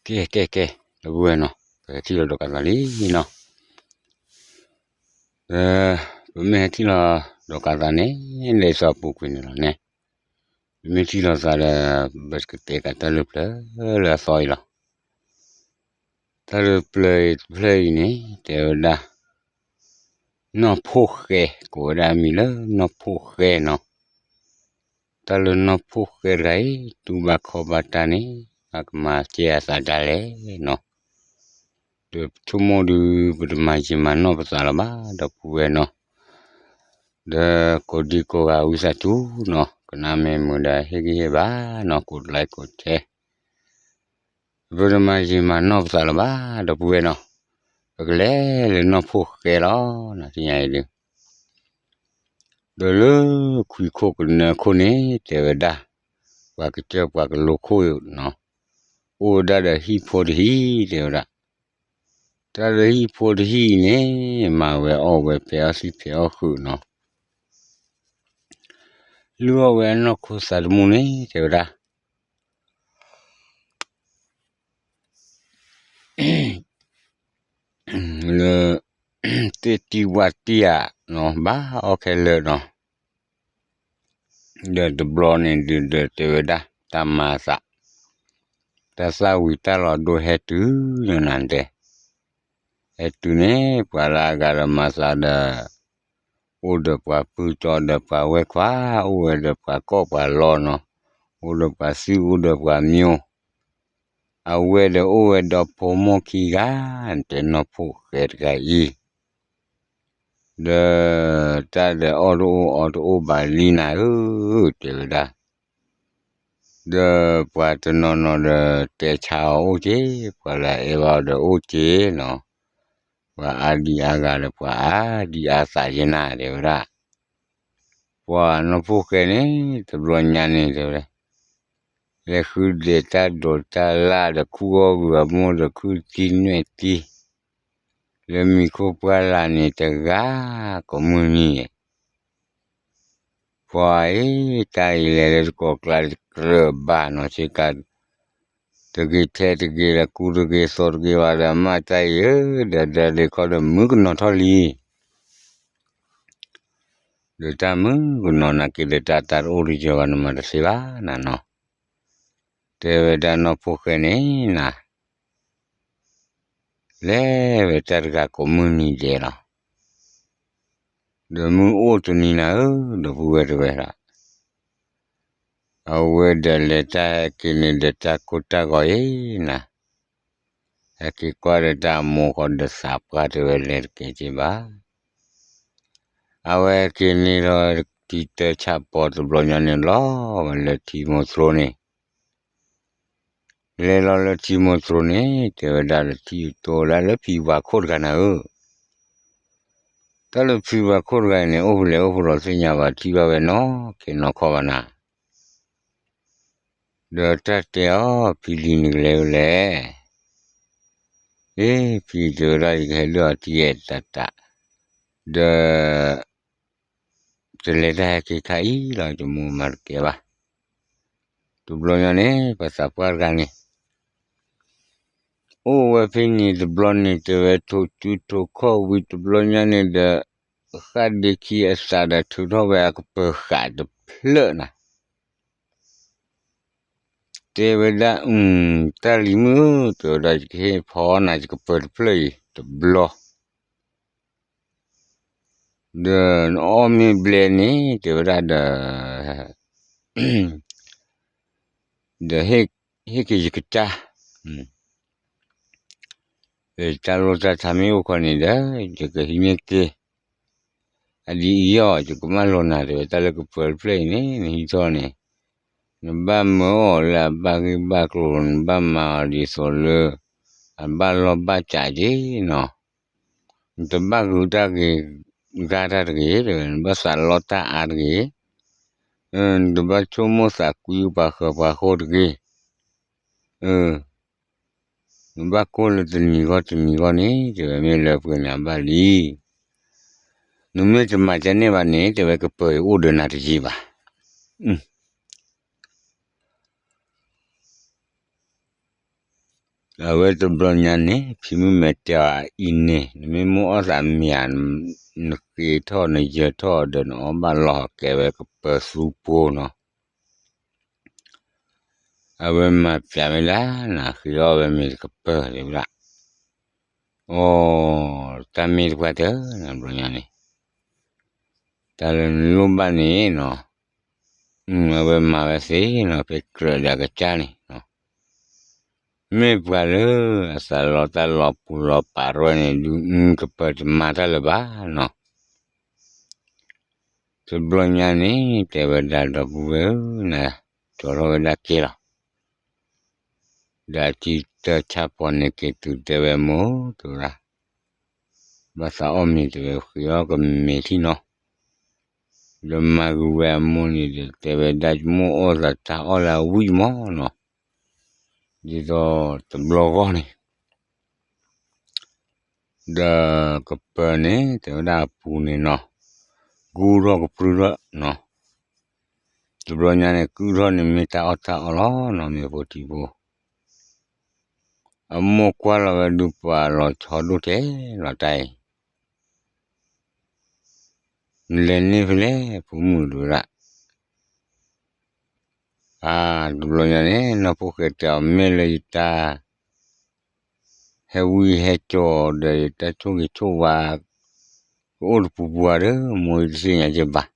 ကဲ ကဲ ကဲ, ဒီပုၢ်ဝဲၢ်နီၤ, ပဟဲထံၣ်လီၤဒီးကးသးလံနီၤ. ပမ့ၢ်ဟဲထံၣ်လီၤဒီးကးသးန့ၣ် လၢစီၤပူၤကွံာ်န့ၣ်လီၤန့ၣ်, ပမ့ၢ်ထံၣ်လီၤသးဒီး ပကတဲကးတၢ်လၢပျၢၤလၢအသီအံၤလီၤ. တၢ်လၢပျၢၤအံၤတဖျၢၣ်အံၤန့ၣ် တဲဝဲဒၣ် နီၢ်ဖိၣ်ဃဲ, ကိးဝဲဒၣ်အမံၤလၢနီၢ်ဖိၣ်ဃဲနီၤ. တၢ်လၢနီၢ်ဖိၣ်ဃဲတဂၤအံၤ တူၢ်ဘၣ်ခီၣ်ဘၣ်တၢ်န့ၣ် အကမၤကဲအသးဒ်လဲၣ်နီၤ. ဒီးပဆိကမိၣ်ဒုး ပတမၤယံာ်မၤနီၢ်ပသးလၢၤဘၣ် ဒီပုၢ်ဝဲၢ်နီၤ. ဒီးကိးဒံကိးဂၤဝံသးစူၤနီၤ, ကနၣ်မ့ၢ်မုာ်ဒီးဟ့ၣ်ဂံၢ်ဟ့ၣ်ဘါနီၤ, ကိးlikeကိးshare ပတမၤယံာ်မၤနီၢ်ပသးလၢၤဘၣ် ဒီပုၢ်ဝဲၢ်နီၤ. ပကလဲၤလၢနီၢ်ဖိၣ်ဃဲလီၤ နသ့ၣ်ညါအံၤဒုး. ဒီးလၢခွံခိၣ်ကနၢခိၣ်န့ၣ် တဲဝဲဒၣ် ပှၤကစၢၢ်ပှၤကလိခိၣ်နီၤ, အိၣ်ဝဲဒၣ်ဒီးဟံၣ်ဖိတဟံၣ် တဲဝဲဒၣ်. တၢ်လၢဟံၣ်ဖိတဟံၣ်အံၤန့ၣ် မၤဝဲအီၣ်ဝဲ ဖဲးအီၣ်သံၣ်ဖဲးအီၣ်ဃုာ်နီၤ. လုၢ်အီၣ်ဝဲအနီၢ်ခိသးသမူန့ၣ် တဲဝဲဒၣ် လၢ သ့ၣ်တံၢ်ဝၣ်တံၢ်ဧါနီၤ, ဘၣ်အီၣ်ခဲလၢာ်နီၤ. ဒီးတဘျီန့ၣ်ဒုးဒီးတဲဝဲဒၣ် တၢ်မၤအသး, တၢ်သၣ်ဝံၤတၢ်လီၤဒိဟဲတုၤနီၤနၤတဲ, ဟဲတုၤန့ၣ် ပှၤလၢအဂၤဒီးမၤသးဒီး အိၣ်ဒီးပှၤပုၢ်ကၠီဒီးပှၤဝဲၢ်ခွါ, အိၣ်ဝဲဒီးပှၤကီၢ်ပှၤလီနီၤ, အိၣ်ဒီးပှၤသံၣ်အိၣ်ဒီးပှၤမျိၢ်, အဝဲဒီးအိၣ်ဝဲဒီးဖိမိၢ်ခံဂၤ, တဲနီၢ်ဖိၣ်ဃဲတဂၤအံၤ ဒီး တၢ်ဒီးအီၣ်တအိၣ်အီတအိၣ်ဘၣ်လံနၤဧၢ, တဲဝဲဒၣ်. ဒီးပှၤတနီၤနီၤဒီးတဲဆါအီၤအိၣ်က့ၤ, ပှၤလၢအအဲၣ်ဘၣ်အီၤဒီးအိၣ်က့ၤနီၤ, ပှၤအါဒံအါဂၤဒီးပှၤအါဒံအါသးယဲနၤ တဲဝဲဒၣ်. ပှၤနီၢ်ဖိၣ်ဃဲန့ၣ် တဘျီညါန့ၣ်တဲဝဲဒၣ် လဲၤဃုဒဲးတၢ်ဒိးတၢ်လၢ်ဒီးခူၣ်အီၣ်ဂုၤအမိၢ်ဒီးခုၣ်တံၢ်နွဲၣ်တံၢ် လၢမံၤခိၣ်ပှၢ်လၢ်န့ၣ်တဂၤကိးမုၢ်နံၤ, ပှၤအံၤ တၢ်အံၤလဲၤလၢတကိးကျါတကြၢးဘၣ်နီၤဆ့ကၤ, တဂ့ၤထဲတဂ့ၤလၢကူတဂ့ၤသိးတဂ့ၤဘၣ်ဒီး မ့ၢ်တၢ်အံၤဧၢ, ဒီးဒီးဒ့ခီဒီးမုၣ်ကနီၤထီၣ်လံ ဒီးတၢ်မုၣ်ကနီၤနၤက့ၤဒီးတၢ်တၢ်တအိၣ်တယၢၤဘၣ် နမၤတသ့ဘၣ်နၤနီၤ, တဲဝဲဒၣ်နီၢ်ဖိၣ်ဃဲန့ၣ်နၤ, လဲၤဝဲတၢ်တဂၤကိးမုၢ်နံၤဒဲးလီၤ. ဒီးမုၢ်အိၣ်တနံၤနၤဧၢ, ဒီပုၢ်ဝဲၢ်တဲဝဲဒၣ်, အဝဲဒီးလဲၤတၢ်ဟဲက့ၤန့ၣ်ဒီးတၢ်ကိၢ်တၢ်ဂီၤအံၤနၤ, ဟဲက့ၤကွၢ်ဒီးတၢ်အမိၢ်ဃီဒီးသးပှၢ်တဲဝဲလဲၤတကဲက့ၤဘၣ်. အဝဲက့ၤန့ၢ်လီၤတံၤတၢ်ဆၣ်ပီတဘျီညါန့ၣ်လီၤဝဲလၢထံမိၢ်သရိာ်န့ၣ်, လဲၤလီၤလၢထံမိၢ်သရိာ်န့ၣ် တဲဝဲဒၣ်လၢထံၣ်တိလၢလၢဖံဝၤခိၣ်တဂၤနၤဧၢ, တၢ်လၢဖံဝၤခိၣ်တဂၤအံၤန့ၣ် အိၣ်ဖဲလဲၣ်အိၣ်ဖဲလဲၣ်သ့ၣ်ညါဘၣ် ထံၣ်ဘၣ်ဝဲနီၢ်ခ့နီၢ်ခီဘၣ်နၤ, ဒီးတၢ်တဲအီၤ ဖံလံၤနကလဲၤဝဲလဲၣ်, အ့ ဖံတဲဝဲဒၣ် ယကဟဲဒၢၣ်အီၤတံၤအဲၣ်တၢ်တၢ်, ဒီး တလဲၤတၢ်ဟဲက့ၤခါအံၤလီၤ ယမိၢ်မၤတကဲဘၣ်. တဘျီညါန့ၣ် ပှၤသးပှၢ်တဂၤန့ၣ် အိၣ်ဝဲဖဲန့ၣ်တဘျီန့ၣ် တဲဝဲထိၣ်စုထိၣ်ခီၣ်ဝံၤတဘျီညါန့ၣ်ဒီး ဃၣ်ဒ့ခံအသးဒီးထုးထီၣ်ဝဲအကပၢၤဃာ်တဖျၢၣ်နၤ, တဲဝဲဒၣ် တၢ်လံၤမုၣ်ဧၢ တဲဝဲဒၣ် ယကဟ့ၣ်ဖီနၤယကပၢၤတဖျၢၣ်အံၤတဘျီ ဒီးနအီၣ်မ့ၢ်ဘျဲၣ်န့ၣ် တဲဝဲဒၣ်ဒီး ဒီးဟ့ၣ်က့ၤယကစၢ်, တၢ်လိၣ်တၢ်ထါမ့ၢ်အိၣ်ခီန့ၣ်ဒီး ယကဟံးန့ၢ်က့ၤ, အဒ်အံၤအီၤ ယကမၢလီၤနၤ တဲဝဲ တၢ်လၢကပၢၤတဖျၢၣ်အံၤန့ၣ် နဟံးထီၣ်န့ၣ် နဘၣ်မၢအီၤလၢအဘၣ်ဂ့ၢ်ဘၣ်ကျိၤ နဘၣ်မၤအီၤဒ်သိးလၢ အဘၣ်လီၢ်ဘၣ်စးက့ၤနီၤ, နတဘၣ်ဂုာ်တၢ်ဂ့ၤ ဂာ်တၢ်တဂ့ၤ တဲဝဲ နဘၣ်သးလီတၢ်အါတဂ့ၤ, နတဘၣ်ဆိကမိၣ်သးကွံပှၤဃၢၤပှၤဃိတဂ့ၤ, နဘၣ်ကိၢ်လၢတနံၤဂီၢ်တနံၤဂီၢ်န့ၣ် တဲဝဲ မ့ၢ်လၢပှဲၤန့ၣ်အဘၣ်လံ, နမ့ၢ်တမၤကန့ၣ်ဘၣ်န့ၣ် တဲဝဲ ကပၢၤအံၤအိၣ်ဒီးနၤတယံာ်ဘၣ်. အဝဲတဘျီညါန့ၣ် ဖံမုၣ်မဲာ်တဲအီၤအံၤန့ၣ် နမ့ၢ်မိၣ်အီၣ်သးမ့ၤဧါ, နဃ့ထီၣ်နယၢၤထီၣ်ဒီး နအီၣ်ဘၣ်လီၤဟီၣ်ကဲဝဲကပၢၤသူပှိၤနီၤ. အဝဲမၤပျးဝဲဒၣ်နၤ ဃ့အီၣ်ဝဲမ့ၤတကပၢၤတဲဝဲဒၣ်, အိ, တၢ်မ့ၢ်တပှၢ်တၢၢ်နၤ ဘျီညါန့ၣ်, တၢ်လၢနလိၣ်ဘၣ်န့ၣ်နီၤ, အဝဲမၤဝဲသ့နီၤ ဖဲကြၢးဒီးအကစၢ်န့ၣ်နီၤ, မ့ၢ်ပှၤလၢအသးလီတၢ်လီၤပူၤလီၤပာ်ရဲၣ်န့ၣ်ဒုး ကပၢၤတမၤတၢ်လၢၤဘၣ်နီၤ. တဘျီညါန့ၣ် တဲဝဲဒၣ်ဒီပုၢ်ဝဲၢ်ဧၢ, နကၠီထီၣ်ဝဲဒၣ်က့ၤလီၤ. ဒီးအတံၤတၢ်ဆၣ်ဖီန့ၣ်က့ၤတုၤတဲဝဲမိၢ် တဲဝဲဒၣ်, ဘၣ်သးအီၣ်မ့ၤတဲဝဲ ဃ့အီၣ်ကမ့ၤထံၣ်နီၤ. ဒီးမၤဂ့ၤဝဲအမိၢ်န့ၣ်ဒီး တဲဝဲဒၣ်မိၢ်အီၣ်သးတၢ်အီၣ်လၢအဝံၣ်မးနီၤ, ဒ်သိးတဘျီဂီၢ်န့ၣ် ဒီးကပၢၤန့ၣ် တဲဝဲဒၣ်အပူၤန့ၣ်နီၤ, ကူထီၣ်ကပြုထီၣ်နီၤ. တဘျီညါန့ၣ် ကူထီၣ်န့ၣ်မ့ၢ်တၢ်အီၣ်တၢ်အီလီၤနီၤ မ့ၢ်ဖိထံဖိ, အမိၢ်ကွၢ်လီၤဝဲဒုးပှၤလီၤဆီဒိၣ်တဲလီၤတၢ်အံၤ, နလဲၤန့ၢ်ဖဲလဲၣ် ဖိမုၣ်တဲဝဲဒၣ်. အါ, တဘျီညါန့ၣ် နီၢ်ဖိၣ်ဃဲတဲအီၤ မ့ၢ်လၢယတၢ် ဟဲဝံဟဲကၠီဒီး ယတၢ်ဆိၣ်ဂ့ၤဆိၣ်ဝါ ကအိၣ်တပူၤပူၤဧါဒီး မိၢ်ယတသ့ၣ်ညါက့ၤဘၣ်.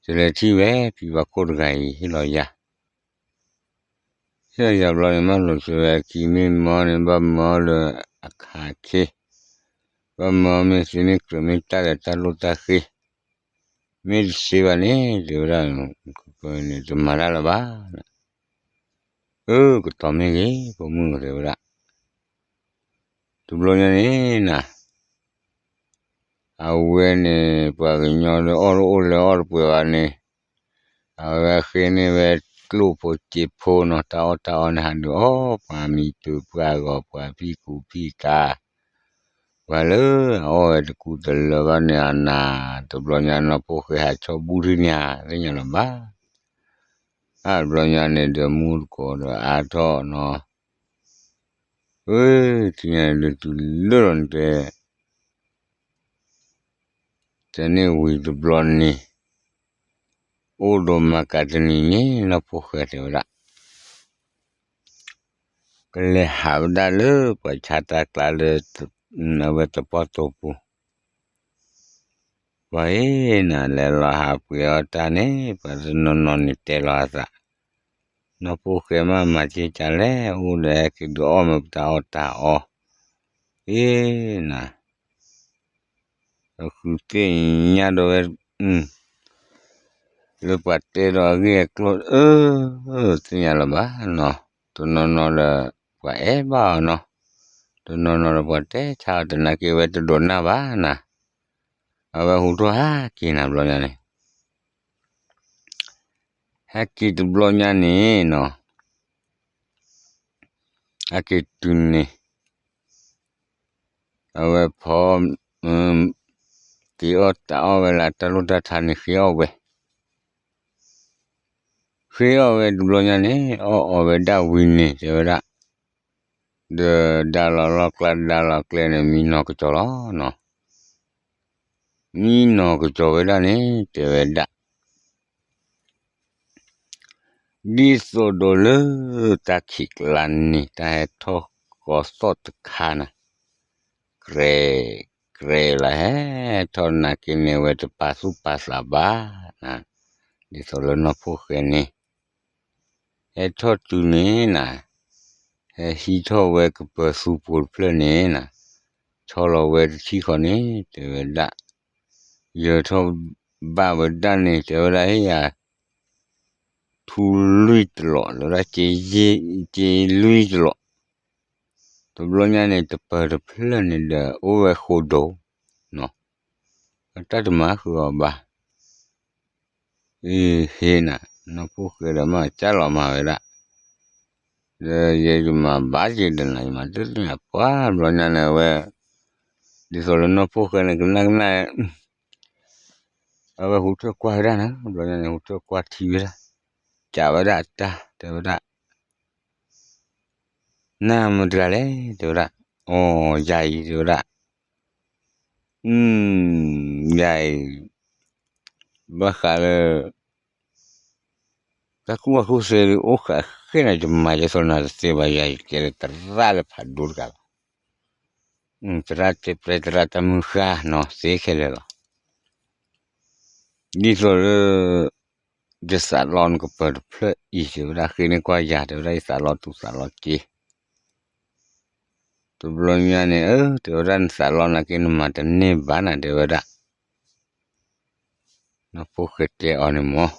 တလဲၤထံၣ်ဝဲဖံဘၣ်ခိၣ်တဂၤအံၤ ဟ့ၣ်လီၤယၤ, ဟ့ၣ်လီၤယၤဘျီန့ၣ် မၢလိာ်ဆိဝဲခံမ့ၢ်မၢလၢ ဘၣ်မၢလၢအခးခ့, ဘၣ်မၢမ့ၢ်သ့မ့ၢ်ကြၢးမ့ၢ်တၢ်ဒီးတၢ်လိၣ်တၢ်ဃ့, မ့ၢ်တသ့ဘၣ်န့ၣ် တဲဝဲဒၣ်, ကပၢၤန့ၣ်တမၤတၢ်လၢၤဘၣ်. အၢ ကတီၤမ့ၢ်ဂ့ၤ ဖိမုၣ်တဲဝဲဒၣ်. တဘျီညါန့ၣ်နၤ, အဝဲန့ၣ် ပှၤကညီလၢအီၣ်တအိၣ်လၢအီၣ်တပှဲၤဘၣ်န့ၣ်, အဝဲဃ့န့ၢ်ဝဲကျိၣ်ဖိစ့ဖိနီၤ, တၢ်အီၣ်တၢ်အီန့ၣ် ဟးဒုးအီၣ်ပှၤမံၤတုၤပှၤဂီၤ ပှၤဖံကူဖံကၤ, ပှၤလၢအအီၣ်ဝဲတကူတလၢဘၣ်န့ၣ်အနၤ, တဘျီညါနီၢ်ဖိၣ်ဃဲဟးဆီဘူၣ်ထံၣ်န့ၣ် သ့ၣ်ညါလၢၤဘၣ်. အါ တဘျီညါန့ၣ်ဒီးမူတကိးဒီးအါထီၣ်နီၤ, အၢ သ့ၣ်ညါန့ၣ်ဒီးတုၤလၢလီၤန့ၣ်တဲ တန့ၢ်ဝံၤတဘျီန့ၣ်, အိၣ်ဒီးမၤကၤတနံၤန့ၣ် နီၢ်ဖိၣ်ဃဲတဲဝဲဒၣ်, ကလဲၤဟးဝဲဒၣ်လၢပှၤဆါတၢ်ကျါလၢ အဝဲသပှၢ်တိာ်ပူၤ, ပှၤအံၤနၤ လဲၤလီၤဟးပှ့ၤအီၣ်တၢ်န့ၣ် ပှၤတနီၤနီၤန့ၣ်တဲလီၤအသး, နီၢ်ဖိၣ်ဃဲမ့ၢ်မၤက့ၤကလဲၣ် အိၣ်ဒီးဟဲက့ၤဒုးအီၣ်မ့ၢ်ပတၢ်အီၣ်တၢ်အီ, အ့နၤ ပဃုသ့ၣ်ညါဒီးဝဲ, လၢပှၤတဲဒီးအဂ့ၢ်အကျိၤ အၢ သ့ၣ်ညါလၢၤဘၣ်နီၤ, တနီၤနီၤဒီး ပှၤအဲၣ်ဘၣ်အီၤနီၤ, တနီၤနီၤဒီးပှၤတဲဆါအီၤတနာ်က့ၤဝဲတဒိးနၢ်ဘၣ်နၤ, အဝဲဟူးထီၣ်ဟဲက့ၤနၤဘျီညါန့ၣ်, ဟဲက့ၤတဘျီညါန့ၣ်နီၤ, ဟဲက့ၤတုၤန့ၣ် အဝဲဖီ က့ၤအီၣ်တၢ်အီၣ်ဝဲလၢတၢ်လိၣ်တၢ်ထါန့ၣ်ဃ့အီၣ်ဝဲ, ဃ့အီၣ်ဝဲတဘျီညါန့ၣ် အီၣ်အီၣ်ဝဲဒၣ်ဝံၤန့ၣ် တဲဝဲဒၣ်, ဒီးဒါလီၤလီၢ်ကျါဒါလီၤကျဲန့ၣ် မံနီၤကစီၤလီၤနီၤ, မံနီၤကစီၤဝဲဒၣ်န့ၣ် တဲဝဲဒၣ် ဒ်သိးဒီးလၢတၢ်ခံးကျါန့ၣ် တၢ်ဟဲထီၣ်ဃီၤသီၣ်တခါနၤ, ကြဲး ကြဲးလၢဟဲထီၣ်နာ်က့န့ၣ် အဝဲတပာ်သူၣ်ပာ်သးဘၣ်နၤ, ဒ်သိးလၢနီၢ်ဖိၣ်ဃဲန့ၣ် ဟဲထီၣ်တုၤန့ၣ်နၤ, ဟဲဟံးထီၣ်ဝဲကပၢၤသူပူၤတဖျၢၣ်န့ၣ်နၤ, ဆီလီၤဝဲတထံၣ်ဃီန့ၣ် တဲဝဲဒၣ်, ယၢၤထီၣ်ဘၣ်ဝဲဒၣ်န့ၣ် တဲဝဲဒၣ်ဟ့ၣ်ယၤ ထူလွံၢ်တလီး တဲဝဲဒၣ်, စ့လွံၢ်တလီး, တဘျီညါန့ၣ် တပၢၤတဖျၢၣ်န့ၣ်ဒီး အိၣ်ဝဲဃိဒိၣ်, တၢ်တမၤဃုာ်အီၤဘၣ်, အဟ့ၣ်နၤ, နီၢ်ဖိၣ်ဃဲဒီးမၤကၢ်လီၤမၤဝဲဒၣ်, ဒီးယဲယမၤဘၣ်က့ၤဒီးနၤ ယမၤတသ့ၣ်ညါပှၤဘျီညါန့ၣ်ဝဲ, ဒ်သိးလၢနီၢ်ဖိၣ်ဃဲန့ၣ် ကနၣ်ကနၣ် အဝဲဟူးထီၣ်ကွၢ်ဝဲဒၣ်နၤ ဘျီညါန့ၣ် ဟူးထီၣ်ကွၢ်ထံဝဲဒၣ်, ကးဝဲဒၣ်အတၢ် တဲဝဲဒၣ်, နမတၤတဂၤလဲၣ် တဲဝဲဒၣ်. အိ ယၤအံၤ တဲဝဲဒၣ်. ယၤအံၤ ဘၣ်ဃးလၢ တၢ်ကူၣ်ဘၣ်ကူၣ်သ့ဒုး အိၣ်ဃးဃ့နၤ ယမၤယဲသိးနၤတသ့ဘၣ်, ယၤအံၤကဲလၢသရၣ်လၢဖးဒိၣ်တဂၤလီၤ. သရၣ်တဲပျဲသရၣ်တၢ်မုၢ်ဃၢ်နီၤ သ့ခဲလၢာ်လီၤ. ဒ်သိးလၢ ယသးလီနကပၢၤတဖျၢၣ်အံၤ တဲဝဲဒၣ်, ဃ့န့ၢ်ကွၢ်ယၤ တဲဝဲဒၣ်, ယသးလီသူၣ်သးလီက့. တဘျီညါန့ၣ် အၢ တဲဝဲဒၣ်, နသးလီနၤက့ နမၤတန့ၢ်ဘၣ်နၤ တဲဝဲဒၣ်. နီၢ်ဖိၣ်ဃဲတဲအီၤန့ၣ်မ့ၢ်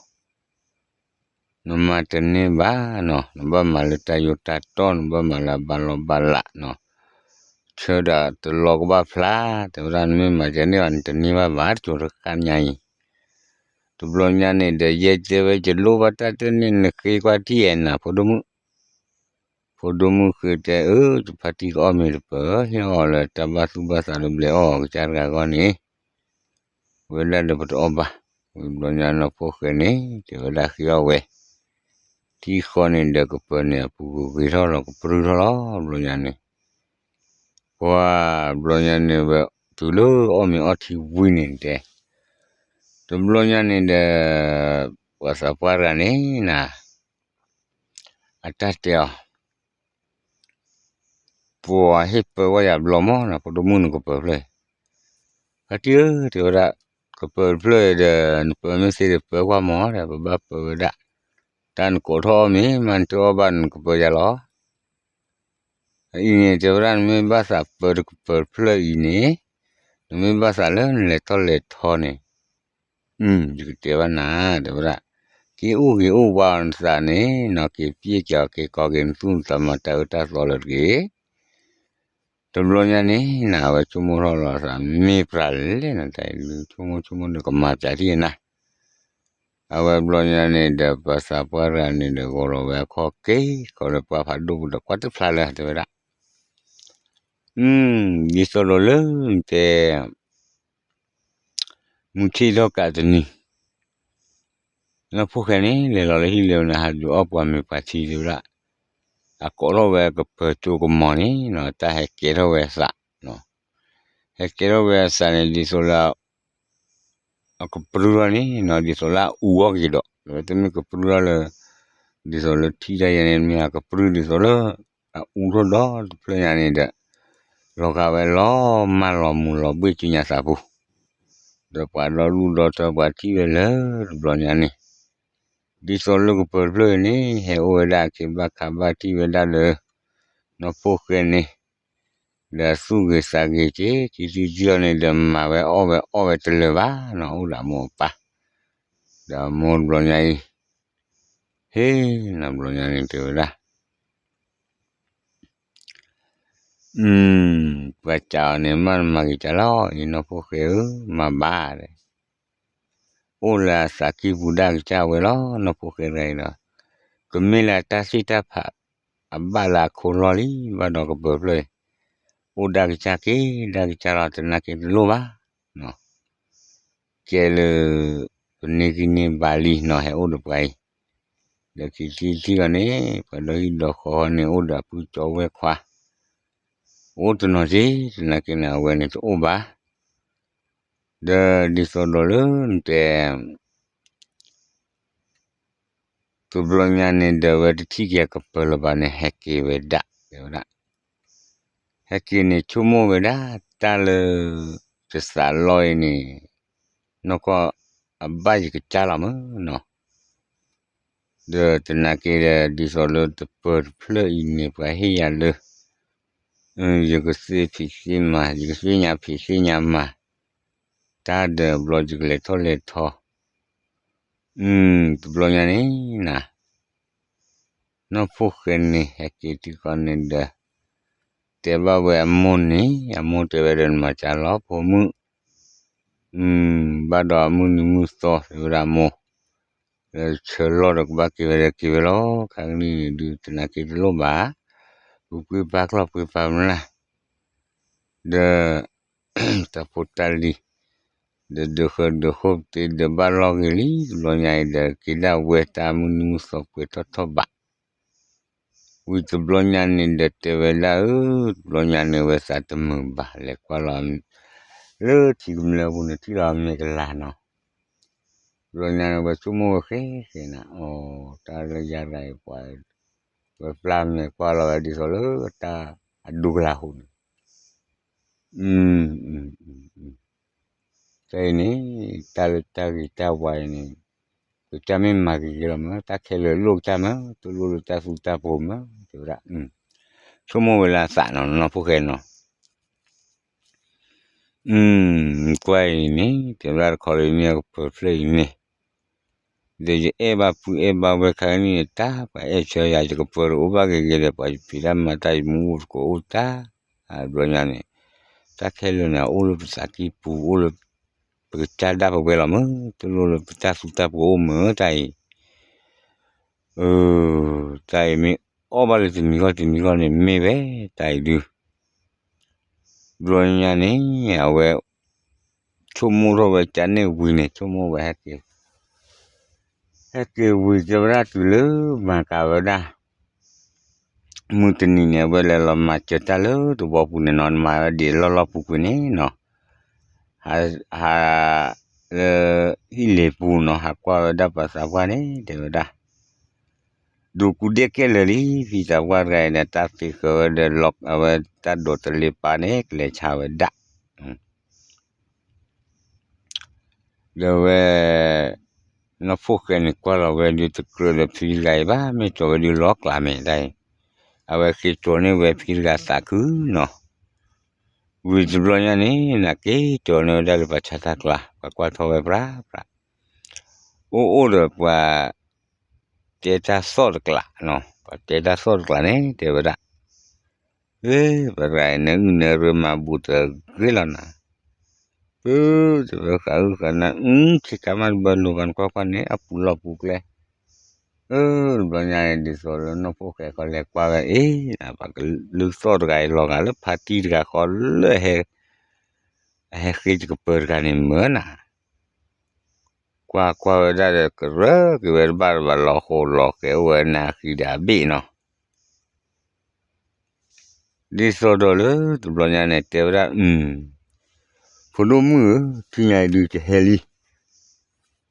နမၤတန့ၢ်ဘၣ်နီၤ, နဘၣ်မၤလၢတၢ်ယိးတၢ်တီၢ်, နဘၣ်မၤလၢအဘၣ်လီၢ်ဘၣ်လးနီၤ. ဆၢဒၣ်တလီၤကဘၣ်ဖျါ, တဲဝဲဒၣ်, နမ့ၢ်မၤတန့ၢ်ဘၣ် နတန့ၢ်ဘၣ်ဘၣ် တကၠိတဃၣ်ညါအံၤ. တဘျီညါန့ၣ်ဒီး ယဲတဲဝဲ ယလိၣ်ဘၣ်တၢ်တန့ၢ် နဃ့ကွၢ်ထံၣ်အဲၣ်နၤ ဖိဒိၣ်မုၣ်. ဖိဒိၣ်မုၣ်ဃ့တဲ အၢ ယဖါတံၢ်ကအီၣ်မ့ၤတပၢၤ, ဟ့ၣ်အီၣ်လၢတၢ်ဘၣ်သူၣ်ဘၣ်သးလၢဘျဲးအီၣ်အီၤကစၢ်တဂၤအဂီၢ်န့ၣ် ဝဲဒၣ်ဒီးပတအီၣ်ဘၣ်. ဝံၤဘျီညါနီၢ်ဖိၣ်ဃဲန့ၣ် တဲဝဲဒၣ်ဃ့အီၣ်ဝဲ ထံဃီန့ၣ်ဒီးကပၢၤန့ၣ် အပူၤကွံာ်ဂ့ၤထီၣ်လီၤ ကပြုၢ်ထီၣ်လီၤ. ဘျီညါန့ၣ် ပှၤဘျီညါန့ၣ်ဝဲ တုၤလၢအီၣ်မ့ၤအီထံဝံၤန့ၣ်တဲ, တဘျီညါန့ၣ်ဒီး ပှၤသးပှၢ်တဂၤန့ၣ်နၤ အတၢ်တဲအီၤ ပှၤဟ့ၣ်ပၢကွၢ်ယၤဘျီမးနီၤ ဖိဒိၣ်မုၣ်နကပၢၤဖျၢၣ်အံၤ. ဖါတံၢ်ဧၢ တဲဝဲဒၣ်, ကပၢၤတဖျၢၣ်အံၤဒီး နပၢၤမ့ၢ်သ့ဒီးပၢကွၢ်မးဒီး ပဘၣ်ပၢဝဲဒၣ်. တၢ်နကိးထီၣ်အီၣ်မ့ၤမး နတအီၣ်ဘၣ်နကပၢၤယၤလီၤ. အအံၤန့ၣ် တဲဝဲဒၣ် နမ့ၢ်ဘၣ်သးပၢတကပၢၤတဖျၢၣ်အံၤန့ၣ် နမ့ၢ်ဘၣ်သးလၢနလဲၤထီၣ်လဲၤထီန့ၣ် ယကတဲဘၣ်နၤ တဲဝဲဒၣ်, က့ၤအိၣ်က့ၤအိၣ်ဝါအီၤနသးန့ၣ်နီၤ က့ၤပျဲက့ၤအီၤက့ၤကီက့ၤ နသူၣ်နသးမၤတၢ်အၢတၢ်သီလၢတဂ့ၤ. တဘျီညါန့ၣ်နၤ အဝဲဆိကမိၣ်ထီၣ်လီၤသး မ့ၢ်ပြးလဲၣ်နတၢ်အံၤ ဆိကမိၣ်ဆိကမိၣ်ဒီးကမၤပၠးထံၣ်နၤ. အဝဲဘျီညါန့ၣ်ဒီး ပှၤသးပှၢ်တဂၤန့ၣ်ဒီး ဂီၤလီၤဝဲအခီၣ်က့ၤ ကီးလၢပှၤဖးဒိၣ်ပူၤဒီး ကွၢ်တဖျါလၢ တဲဝဲဒၣ်, ဒ်သိးဒီးလၢနတဲ မုၢ်ထံၣ်ထီၣ်ကးတနံၤ နီၢ်ဖိၣ်ဃဲန့ၣ် လဲၤလီၤလၢဟံၣ်လၢန့ၣ် ဟးဒုးအီၣ်ပှၤမ့ၤပှၤထံ တဲဝဲဒၣ်, အကိးထီၣ်ဝဲကပၢၤကၠိကမီၤန့ၣ်နီၤ တၢ်ဟဲကဲထီၣ်ဝဲအသး, ဟဲကဲထီၣ်ဝဲအသးန့ၣ် ဒ်သိးလၢ အကပြုၢ်ထီၣ်န့ၣ်နီၤ ဒ်သိးလၢအအူအီၣ်က့ၤဒီး တမ့ၢ်ကပြုၢ်ထီၣ်လၢ ဒ်သိးလၢထံၣ်တၢ်ယဲန့ၣ် မ့ၢ်အကပြုၢ်ဒ်သိးလၢ အအူထီၣ်ဒီတဖျၢၣ်ညါန့ၣ်ဒီး လီၤဂာ်ဝဲလီၤမၢ်လီၤမူၤလီၤဘှ့ၣ်ကၠိညါသးပူၤ, ဒီးပှၤဒီလူၢ်ဒီထၢပှၤထံၣ်ဝဲလၢတဘျီညါန့ၣ် ဒ်သိးလၢကပၢၤတဖျၢၣ်အံၤန့ၣ် ဟဲအိၣ်ဝဲဒၣ်အခ့ဘၣ်ခးဘၣ်ထံၣ်ဝဲဒၣ်လၢ နီၢ်ဖိၣ်ဃဲန့ၣ် ဒီးသူၣ်ဂ့ၤသးဂ့ၤက့ၤ ကံစုကံအီၤန့ၣ်ဒီး မၤဝဲအီၣ်ဝဲအီၣ်ဝဲတလၢာ်ဘၣ်နီၤ အိၣ်ဒီးအမိၢ်အပၢ်, ဒီးအမိၢ်တဘျီညါအံၤ ဟ့ၣ်နီၤ ဘျီညါန့ၣ်တဲဝဲဒၣ် ပှၤစံးအီၤန့ၣ် မ့ၢ်နမၤဂ့ၤကလီၤအံၤ နီၢ်ဖိၣ်ဃဲဧၢ, မၤဘၣ်ဒီး အိၣ်လၢအသးကံၢ်ပူၤဒၣ်ကစၢ်ဝဲလီၤ နီၢ်ဖိၣ်ဃဲတဂၤအံၤဒီး, ကမ့ၢ်လၢအတၢ်သ့ၣ်တၢ်ဖး အဘၣ်လၢအခိၣ်လီၢ်လံ ဘၣ်ဒီးကပၢၤဖျၢၣ်အံၤ, အိၣ်ဒၣ်ကစၢ်က့ၤ ဒၣ်ကစၢ်လီၤ တနာ်က့ၤတလိၣ်ဘၣ် ကဲလၢ ပန့ၢ်ကံၢ်န့ၢ်ဘါလံနီၤ ဟဲအိၣ်ဒီးပှၤအံၤ, ဒီးခံထံထံအီၤန့ၣ် ပှၤဒီဟံၣ်ဒီဃီန့ၣ် အိၣ်ဒီးအပုၢ်ကၠီဝဲၢ်ခွါ, အိၣ်တနီၤက့ၤ တနာ်က့ၤန့ၣ် အဝဲန့ၣ်တအိၣ်ဘၣ်, ဒီးဒ်သိးဒီးလၢနတဲ တဘျီညါန့ၣ်ဒီး အဝဲတထံၣ်က့ၤအကပၢၤလၢၤဘၣ်န့ၣ် ဟဲက့ၤဝဲဒၣ် တဲဝဲဒၣ်, ဟဲက့ၤန့ၣ် ဆိကမိၣ်ဝဲဒၣ် တၢ်လၢ ယသးလီအံၤန့ၣ် နီၢ်ကီၢ် အဘၣ်ယကစၢ်လီၤမးနီၤ, ဒီးတနာ်က့ၤဒီး ဒ်သိးလၢတပၢၤတဖျၢၣ်အံၤန့ၣ် ပှၤဟ့ၣ်ယၤလၢ ယကသ့ဖံးသ့မၤ ယကသ့ၣ်ညါဖံးသ့ၣ်ညါမၤ တၢ်ဒီးဘျီယကလဲၤထီၣ်လဲၤထီ, တဘျီညါန့ၣ်နၤ နီၢ်ဖိၣ်ဃဲန့ၣ် ဟဲက့ၤထံကီၢ်န့ၣ်ဒီး တဲဘၣ်ဝဲအမိၢ်န့ၣ် အမိၢ်တဲဝဲဒီး နမၤစၢ်လီၤဖိမုၣ်, ဘၣ်ဒီးအမုၢ်နံၤမုၢ်သီ တဲဝဲဒၣ်အမိၢ်, လၢဆၢလီၢ်ဒီးကဘၣ်က့ၤဝဲဒီးက့ၤဝဲလီၤ, ခါကနံၣ်န့ၣ်ဒုး တနာ်က့ၤတလိၣ်ဘၣ်, ပပှ့ၤပာ်ကျီၢ်ပှ့ၤပာ်မျၢ်, ဒီး တၢ်ဖိတၢ်လံၤ ဒီးဒုးဃၢဒုးဃိပတ့ဒီးဘၣ်လီၢ်ဂ့ၤလံ တဘျီညါအံၤဒီး က့ၤဒၣ်ဝဲတၢ်မုၢ်နံၤမုၢ်သီပှဲၤထီၣ်ထီၣ်ဘး, ဝံၤတဘျီညါန့ၣ်ဒီးတဲဝဲဒၣ်ဧၢ, တဘျီညါန့ၣ်ဝဲသးတမုာ်ဘၣ် လဲၤကွၢ်လီၤ လၢထံကမျၢၢ်ပူၤန့ၣ် ထံၣ်လီၤအမဲာ်ကလၤနီၤ. တဘျီညါန့ၣ်ဝဲဆိကမိၣ်ဝဲဃဲဃဲနၤ အိ တၢ်လၢယၤတဂၤအံၤပှၤ ဝဲပျၢ်မဲာ်ကွၢ်လီၤဝဲဒ်သိးလၢတၢ်အဒိကလၤဟူန့ၣ် တၢ်အံၤန့ၣ် တၢ်လၢတၢ်ဂ့ၤတၢ်ဝါအံၤန့ၣ် ကစၢ်မ့ၢ်မၤဂ့ၤဂ့ၤလီၤမး တၢ်ခဲလၢာ်လိၣ်ကစၢ်မး တလိၣ်လၢတၢ်သူတၢ်ပှိၤမး တဲဝဲဒၣ် ဆိကမိၣ်ဝဲလၢအသးနီၤ နီၢ်ဖိၣ်ဃဲနီၤ ကွၢ်အံၤန့ၣ် တဲဝဲဒၣ်တခီလၢမ့ၢ်အကပၢၤဖျၢၣ်အံၤန့ၣ် ဒီးယအဲၣ်ဘၣ်ပုၢ်အဲၣ်ဘၣ်ဝဲၢ်ခါန့ၣ် တၢ်ပှၤအဲၣ်ဆၢယၤ ယကပၢၤတအိၣ်ဘၣ်ဂ့ၤဂ့ၤဒီး ပှၤယဖံးတၢ်မၤတၢ်ယမူအိၣ်သကိးအိၣ်တၢ် ဘျီညါန့ၣ် တၢ်ခဲလၢာ်န့ၣ် အအိၣ်လၢပသးကံၢ်ပူၤ အိၣ်လၢ ပကစၢ်ဒၣ်ပဝဲလီၤမး တလိၣ်လၢပတၢ်သူတၢ်ပှိၤအိၣ်မး တၢ်အံၤ တၢ်အံၤမ့ၢ်အီၣ်ဘၣ်လၢတမံၤဂီၢ်တမံၤဂီၢ်န့ၣ် မ့ၢ်ဝဲတၢ်အံၤဒု ဘျီညါန့ၣ် အဝဲ ဆိကမိၣ်ထီၣ်ဝဲကန့ၢ်ဝံၤန့ၣ် ဆိကမိၣ်ဝဲဟဲက့ၤ ဟဲက့ၤဝံၤတဲဝဲဒၣ်တုၤလၢမၤကၤဝဲဒၣ် မုၢ်တနံၤန့ၣ် အဝဲလဲၤလီၤမၤစၢၤတၢ်လၢတဝီပူၤန့ၣ်နီၤ မၤဝဲဒ်အလီၢ်လီၢ်ပူၤကွံာ်န့ၣ်နီၤ ဟး ဟး လၢ ဟံၣ်လ့ၤပူၤနီၤ ဟးကွၢ်ဝဲဒၣ်ပှၤသးပှၢ်န့ၣ် တဲဝဲဒၣ် ဒိးကူဒဲကဲလၢာ်လံ ဖံသးပှၢ်တဂၤအံၤဒီး တၢ်သ့ဃၢၤဝဲဒီး အဝဲတၢ်ဒိးတလ့ၤပာ်န့ၣ် ကလဲၤဆါဝဲဒၣ် ဒီးဝဲ နီၢ်ဖိၣ်ဃဲန့ၣ် ကွၢ်လီၤဝဲဒုးတကြၢးဒီးဖံတဂၤအံၤဘၣ် မ့ၢ်ကၠီၤဝဲဒုးလီၤကျးမဲာ်တၢ်အံၤ အဝဲဃ့ကၠီၤန့ၢ်ဝဲဖံတဂၤသးခုနီၤ ဝံၤတဘျီညါန့ၣ် နက့ၤကၠီၤန့ၢ်ဝဲဒၣ်လၢပှၤဆါတၢ်ကျါ ပှၤကွၢ်ထီၣ်ဝဲပြးပြး အိၣ်အိၣ်ဒီးပှၤ တဲတၢ်သီၣ်တကျးနီၤ ပှၤတဲတၢ်သီၣ်တကျးန့ၣ် တဲဝဲဒၣ် ဧ့ ပှၤတဂၤအံၤ နအုၣ်နရၢမၤဘူၣ်တဂ့ၤလီၤနၤ ပၢ် တဲဝဲဃးအုၣ်ဃးနၤ အုၣ် ဆ့ကၤမးတဘၣ်လိၤဘၣ်နကွၢ်ကွၢ်န့ၣ် အပူၤလီၢ်ပူၤကျဲ အၢ တဘျီညါန့ၣ် ဒ်သိးလၢနီၢ်ဖိၣ်ဃဲဃီလဲၤကွၢ်ဝဲ အ့ နပှၤကလုာ်သီၣ်တဂၤအံၤ လီၤဂာ်လၢဖါတံၢ်တဂၤဃီလၢ အဟဲဃ့တကပၢၤတဂၤန့ၣ်မၢနၤ ကွၢ်ကွၢ်ဝဲဒၣ်ဒီး ကရၢက့ၤဝဲတဘၣ်တဘၣ် လီၤဃိးလီၤဃဲၤအိၣ်ဝဲနၤဃံဒီးအဘ့ၣ်နီၤ ဒ်သိးဒီးလၢတဘျီညါန့ၣ် တဲဝဲဒၣ် ဖိဒိၣ်မုၣ်ဧၢ ထံၣ်ညါအံၤဒုး ကဟဲလံ က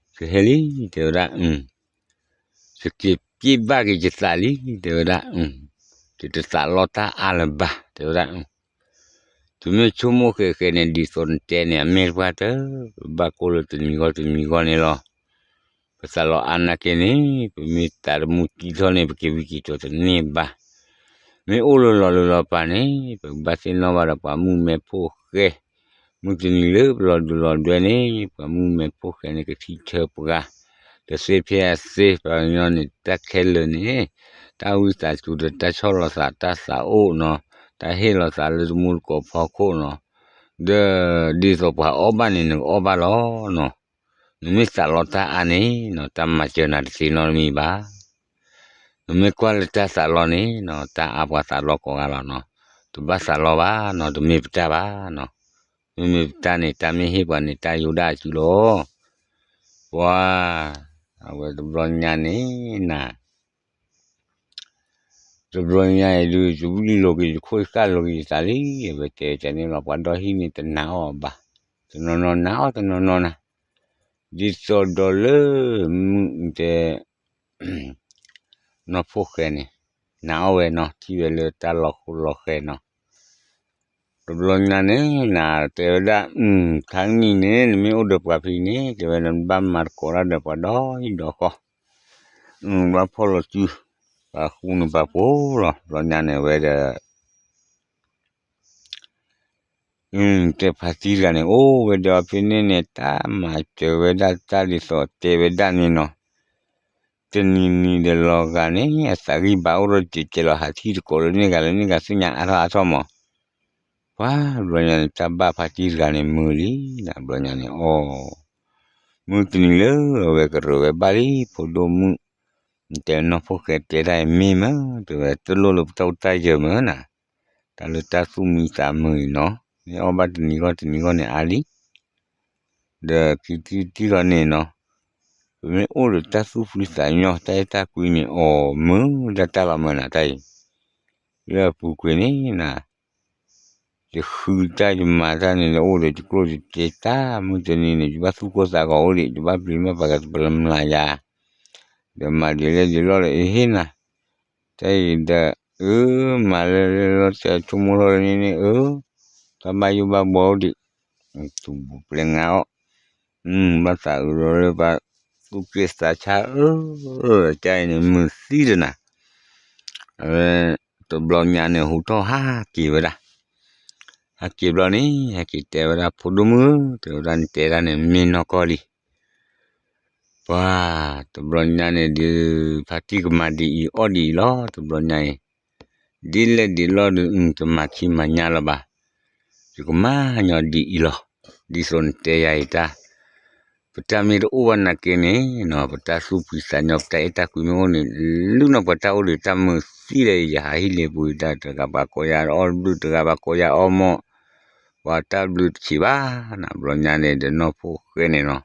ဟဲလံ တဲဝဲဒၣ် ယက့ၤပျ့ၢ်ဘၣ်က့ၤယသးလံ တဲဝဲဒၣ် ယတသးလီတၢ်အါလၢၤဘၣ် တဲဝဲဒၣ် တမ့ၢ်ဆိကမိၣ်ဃဲဃဲန့ၣ် ဒ်သိးနတဲန့ၣ် အမ့ၢ်တပှၢ်တၢၢ် ပဘၣ်ကိၢ်လၢတမံၤဂီၢ်တမံၤဂီၢ်န့ၣ်လီၤ. ပသးလီၤအါနာ်က့န့ၣ် ပမ့ၢ်သးတမူတံထီၣ်န့ၣ် ပက့ၤဝံက့ၤကၠီၤတန့ၢ်ဘၣ်. မ့ၢ်အိၣ်လၢလီၤလၢလီၤပာ်န့ၣ် ပကဘၣ်သ့ၣ်နီၣ်ဘၣ်ဒီးပှၤမုၣ်မဲဖိဃဲ မုၢ်တနံၤလၢပလီၤဒုးလီၤဒွဲန့ၣ် ပှၤမုၣ်မဲဖိဃဲန့ၣ် ကထံၣ်ဆၢပှၤ တသ့ဖဲအသ့ ပှၤကညီန့ၣ် တၢ်ခဲလၢာ်န့ၣ် တၢ်ဝံသးစူၤဒီးတၢ်ဆီၣ်လီၤသး တၢ်သးအိၣ်နီၤ တၢ်ဟ့ၣ်လီၤသးလၢတမူတကိးဖီခိၣ်နီၤ ဒီးဒ်သိးပှၤအီၣ်ဘၣ်န့ၣ် နကအီၣ်ဘၣ်လီၤနီၤ. နမ့ၢ်သးလီတၢ်အါန့ၣ်နီၤ တၢ်မၤစၢၤနၤတသ့နီတမံၤဘၣ်. နမ့ၢ်ကွၢ်လၢတၢ်သးလီန့ၣ်နီၤ တၢ်အါပှၤသးလီကိးဂၤလီၤနီၤ. တဘၣ်သးလီဘၣ်နီၤ တမ့ၢ်ပတၢ်ဘၣ်နီၤ. မ့မ့ၢ်ပတၢ်န့ၣ် တၢ်မ့ၢ်ဟ့ၣ်ပှၤန့ၣ် တၢ်ယိးဒၣ်အစုလီၤ. ပှၤ အဝဲတဘျီညါန့ၣ်နၤ တဘျီညါအံၤဒုး ယဝံၣ်လိာ်က့ၤယခိၣ်ယဃၣ်လိာ်က့ၤယသးလံ အဝဲတဲကန့ၣ်လီၤ ပှၤဒီဟံၣ်န့ၣ်တနာ်အီၤဘၣ်. တနီၤနီၤနာ်အီၤတနီၤနီၤနၤ ဒ်သိးဒီးလၢ မုၢ်တဲ နီၢ်ဖိၣ်ဃဲန့ၣ် နာ်အီၤဝဲနီၤ ထံၣ်ဝဲလၢတၢ်လီၤဃိလီၤဃဲနီၤ. တဘျီညါန့ၣ် နတဲဝဲဒၣ် ခါနံၣ်န့ၣ် နမ့ၢ်အိၣ်ဒီးပှၤဖဲန့ၣ် တဲဝဲဒၣ်နဘၣ်မၤသကိးတၢ်ဒီးပှၤဒီဟံၣ်ဒီဃီ ဘၣ်ဖီၣ်လိာ်စု ပှၤဃူန့ၢ်ပှၤဖိလီၤ. တဘျီညါန့ၣ်ဝဲဒီး တဲဖါတံၢ်တဂၤန့ၣ် အိၣ်ဝဲဒီးဖဲန့ၣ်န့ၣ် တၢ်မၤစၢၤဝဲဒၣ်တၢ်ဒ်သိးတဲဝဲဒၣ်န့ၣ်နီၤ. တနံၤနံၤဒီးလီၤဂာ်န့ၣ် အသးဂံၢ်ဘါအိၣ်ထီၣ်စဲးကဲးလီၤ ဟးထံၣ်တကိးလၢန့ၢ်ဂၤလၢန့ၢ်ဂၤသ့ၣ်ညါအါထီၣ်အါထီၣ်မး. ပှၤတဘျီညါန့ၣ် တၢ်ဘၣ်ဖါတံၢ်တဂၤန့ၣ်မုာ်လံ တဘျီညါန့ၣ် အိ မုၢ်တနံၤလၢအဝဲကရၢဝဲဘၣ်လံ ဖိဒိၣ်မုၣ် တဲနီၢ်ဖိၣ်ဃဲတဲဒၣ်အံၤမ့ၢ်မး တဲဝဲတလိၣ်လၢပတၢ်အိၣ်တၢ်ယၢၤမးနၤ တၢ်လၢတၢ်သူၣ်မံသးမုာ်အံၤနီၤ မ့ၢ်အီၣ်ဘၣ်တနံၤဂီၢ်တနံၤဂီၢ်န့ၣ်အါလံ ဒီးခံထံၣ်တထံၣ်လီၤန့ၣ်နီၤ ပမ့ၢ်အိၣ်ဒီးတၢ်သူၣ်ဖှံသးညီ တၢ်အဲၣ်တၢ်ကွံန့ၣ် အိ မုာ်ဒၣ်တၢ်လီၤမးနၤတၢ်အံၤ လၢအပူၤကွံာ်န့ၣ်နၤ, ယဃုတၢ်ယမၤတၢ်န့ၣ် လၢအိၣ်ဒီးယကျိၣ်ယစ့တၢ် မုၢ်တနံၤန့ၣ် ယဘၣ်သူၣ်ကိၢ်သးဂီၤအိၣ်ဒံး ယဘၣ်ပျံၤမ့ၢ်ပှၤကတပလၢမျးယၤ, ဒီးမၤဒ်လဲၣ်ဒ်လဲၣ်ဒီး အဟ့ၣ်နၤ တၢ်အံၤဒီး အၢ မၤလၢလၢလီၤ တၢ်ဆိကမိၣ်ထီၣ်လၢန့ၣ်န့ၣ် အၢ တၢ်ဘၣ်ယိၣ်ဘၣ်ဘှီအိၣ်ဒံး, သူၣ်ပျဲငါအီၣ်, ဘၣ်သးအုးဒီးလၢပှၤသူၣ်က့သးဆါအၢ, တၢ်အံၤန့ၣ်မုာ်သံတနၤ, အဝဲ တဘျီညါန့ၣ် ဟူးထီၣ်ဟးက့ၤဝဲဒၣ်, ဟဲက့ၤဘျီန့ၣ် ဟဲက့ၤတဲဝဲဒၣ် ဖိဒိၣ်မုၣ်ဧၢ တဲဝဲဒၣ် နတဲဒၣ်န့ၣ် မ့ၢ်နီၢ်ကီၢ်လံ ပှၤ တဘျီညါန့ၣ်ဒီး ဖါတံၢ်ကမၤဒ်အံၤအီၣ်ဒ်အံၤလီၤ တဘျီညါအံၤ, ဒ်လဲၣ်ဒ်လဲၣ်ဒီး တမၤခံမၤညါလၢၤဘၣ်, ယကမၤညီဒ်အံၤလီၤ, ဒ်သိးနတဲယၤအံၤတၢ်, ပတၢ်မ့ၢ်တအိၣ်ဘၣ်နာ်က့န့ၣ်နီၤ ပတၢ်သူၣ်ဖှံသးညီ ပတၢ်အဲၣ်တၢ်ကွံမ့ၢ်အိၣ်န့ၣ် လုၢ်နီၢ်ပှၤတၢ်အိၣ်ဒီးတၢ်မုာ်သံဒီး ယဟးဟံၣ်လ့ပူၤတၢ်တဂၤပှၤကိးယၤအီၣ်ဘျုး တဂၤပှၤကိးယၤအီၣ်မီၢ်, ပှၤတၢ်ဘျုးတဆံးဘၣ်နၤ ဘျီညါန့ၣ်ဒီးနီၢ်ဖိၣ်ဃဲန့ၣ်နီၤ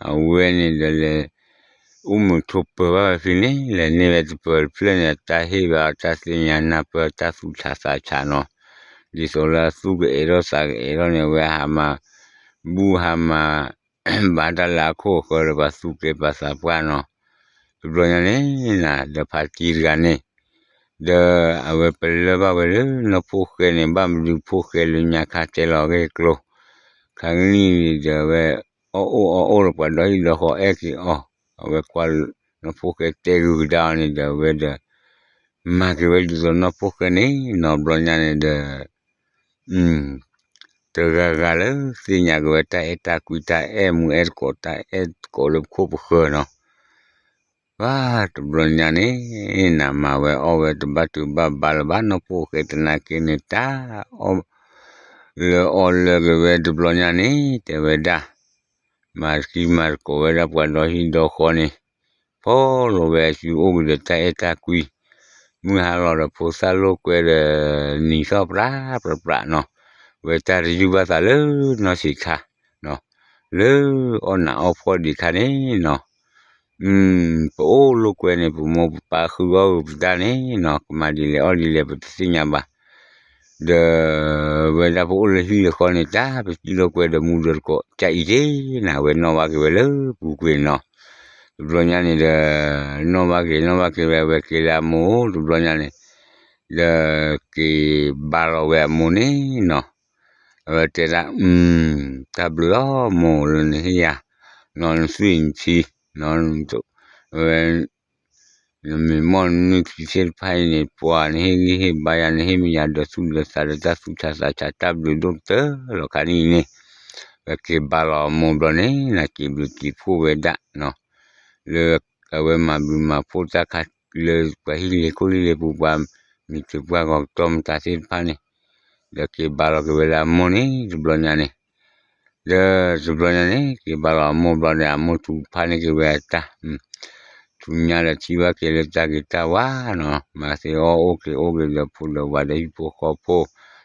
အဝဲန့ၣ်ဒီးလဲၤ အိၣ်မုာ်ထိးပၢၤဘၣ်ဝဲဖဲန့ၣ် လဲၤန့ၢ်ဝဲတပၢၤတဖျၢၣ်န့ၣ် တၢ်ဟ့ၣ်ဘၣ်တၢ်သ့ၣ်ညါနၢ်ပၢၢ်တၢ်သူၣ်ဆးသးဆးနီၤ, ဒ်သိးလၢအသူၣ်ကအဲၣ်ထီၣ်သးကအဲၣ်ထီၣ်န့ၣ် အဝဲဟးမၤ ဘူၣ်ဟးမၤ ဘၣ်တၢ်လၢအခိၣ်အဃၢၤဒီးပှၤသူၣ်ကဲပှၤသးပှၢ်နီၤ, တဘျီညါန့ၣ်နၤ ဒီးဖါတံၢ်တဂၤန့ၣ် ဒီးအဝဲပလၢၢ်ဘၣ်ဝဲလၢနီၢ်ဖိၣ်ဃဲန့ၣ် ဘၣ်မနုၤဖိၣ်ဃဲလၢညါခါတဲလီၤအဂ့ၢ်အကျိၤ, ခါကနံၣ်န့ၣ်ဒီးအဝဲ အီၣ်အိၣ်အီၣ်အိၣ်ဒီးပှၤဒီဟံၣ်ဒီဃီအဲၣ်က့ၤအီၤ, အဝဲကွၢ်နီၢ်ဖိၣ်ဃဲတဲဂုာ်ကဒါအီၤန့ၣ်ဒီးအဝဲဒီး မၤက့ၤဝဲဒ်သိးနီၢ်ဖိၣ်ဃဲန့ၣ်နီၤ ဘျီညါန့ၣ်ဒီး တဂၤဂၤလၢသ့ၣ်ညါက့ၤဝဲတၢ်အဲၣ်တၢ်ကွံတၢ်အဲၣ်မူအဲၣ်တကိးတၢ်အဲၣ်တကိးလၢပခိၣ်ပဃၢၤနီၤ, ဘၣ်တဘျီညါန့ၣ် နၤမၤဝဲအီၣ်ဝဲတဘၣ်တုၤဘၣ်ဘါလၢၤဘၣ်နီၢ်ဖိၣ်ဃဲတနာ်က့န့ၣ် တၢ်အီၣ်လၢအီၣ်လၢက့ၤဝဲတဘျီညါန့ၣ် တဲဝဲဒၣ် မၤသံမၤသကိးဝဲဒၣ်ပှၤဒီဟံၣ်ဒီဃီန့ၣ် ဖီၣ်လိာ်ဝဲအစုအိၣ်က့ၤဒီးတၢ်အဲၣ်တၢ်ကွံ, မုၢ်ဟါလီၤဒီးဖိသၣ်လိာ်ကွဲဒီး နံၤထီၣ်ပြးပြးပြးနီၤ, ဝဲတၢ်တယုၢ်ဘၣ်သးလၢနီၢ်ဆံးခါ, လၢအီၣ်နးအီၣ်ဖှီၣ်ဒံးခါန့ၣ်နီၤ, ပအိၣ်လိာ်ကွဲန့ၣ် ပမိၢ်ပပၢ်ဃုအီၣ်ဂ့ၤပတၢ်န့ၣ်နီၤ ကမၤဒ်လဲၣ်အီၣ်ဒ်လဲၣ်ပတသ့ၣ်ညါဘၣ် ဒီး ဝဲဒၣ်ပအိၣ်လၢဟံၣ်လၢဃီန့ၣ် တၢ်ပစံၣ်လိာ်ကွဲဒီးမူဒီးတကိး ကၢ်အံၤက့ၤနၤ ဝဲနီၣ်ဘၣ်က့ၤဝဲလၢပူၤကွံာ်နီၤ, တဘျီညါန့ၣ်ဒီး နီၣ်ဘၣ်က့ၤ နီၣ်ဘၣ်က့ၤဝဲ ဝဲက့ၤလၢအမိၢ် တဘျီညါန့ၣ် ဒီးက့ၤဘါလီၤဝဲအမိၢ်န့ၣ်နီၤ, အဝဲတဲဒၣ် တၢ်ဘျုးလီၤမိၢ်လၢနဟ့ၣ်ယၤ နီၤနသွံၣ်နထံ နီၤ ဝဲ နမ့ၢ်မီၢ်နနုၢ်ထံသ့ၣ်တဖၣ်အံၤန့ၣ် ပှၤနဟ့ၣ်ဂံၢ်ဟ့ၣ်ဘါယၤ နဟ့ၣ်မ့ၢ်ယၤဒီးသူၣ်ဒီးသးဒီးတၢ်သူၣ်ဆးသးဆး တၢ်ဘျုးဒိၣ်ကတၢၢ်လီၤခါန့ၣ်အံၤန့ၣ်, ဝဲက့ၤဘါလီၤအမိၢ်ဘျီန့ၣ် နက့ၤဘျုးက့ၤဖှိၣ်ဝဲဒၣ်နီၤ, လၢအဝဲမၤဘျုးမၤဖှိၣ်တၢ်ခါ လၢပှၤဟံၣ်လ့ၤခိၣ်လ့ၤပူၤ ပှၤမံၤတပှၢ်ဂီၤကတီၢ်မတၤသ့ၣ်တဖၣ်န့ၣ်, ဒီးက့ၤဘါလီၤက့ၤဝဲလၢအမိၢ်န့ၣ် တဘျီညါန့ၣ် ဒီးတဘျီညါန့ၣ် က့ၤဘါလီၤအမိၢ်ဘျီဒီး အမိၢ်ထူးဖါန့ၢ်က့ၤဝဲအတၢ်, ထူးညါဒီးထံၣ်ဘၣ်က့ၤလၢတၢ်ဂ့ၤတၢ်ဝါနီၤ, မၤသ့အီၣ်အိၣ်က့ၤအိၣ်က့ၤဒီးဖိဒီးဝၤဒီးဟံၣ်ဖိဃီဖိ,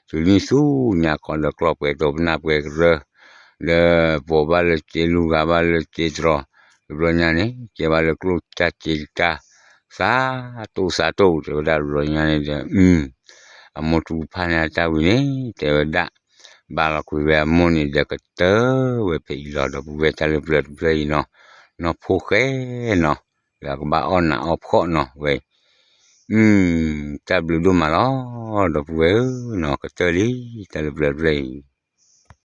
တုၤနံၣ်ဆူညါခီဒီးကျီၢ်ပှဲၤတိၤပနၢ်ပှဲၤကရၢ, ဒီးပိာ်ဘၣ်လၢစ့လူၤဂၤဘၣ်လၢစ့တြီၤ, တဘျီညါန့ၣ် ကဲဘၣ်လၢကျိၣ်တၢ်စ့တၢ်, သးတိၢ်သးတိၢ် တဲဝဲဒၣ်တဘျီညါန့ၣ်ဒီး အမိၢ်ထူးဖါန့ၢ်အတၢ်ဝံၤန့ၣ် တဲဝဲဒၣ် ဘါလီၤကွံာ်ဝဲအမိၢ်န့ၣ်ဒီးကတၢၢ်ဝဲဖဲအံၤလီၤ ဒီပုၢ်ဝဲၢ်တၢ်လၢပျၢၤတဖျၢၣ်အံၤနီၤ, နီၢ်ဖိၣ်ဃဲနီၤ, လၢအကဘၣ်အီၣ်နးအီၣ်ဖှီၣ်နီၤဝဲ, တၢ်ဘျုးဒိၣ်မးလီၤ ဒီပုၢ်ဝဲၢ်ဧၢနီၤ ကတၢၢ်လံ တၢ်လၢပျၢၤတဖျၢၣ်အံၤ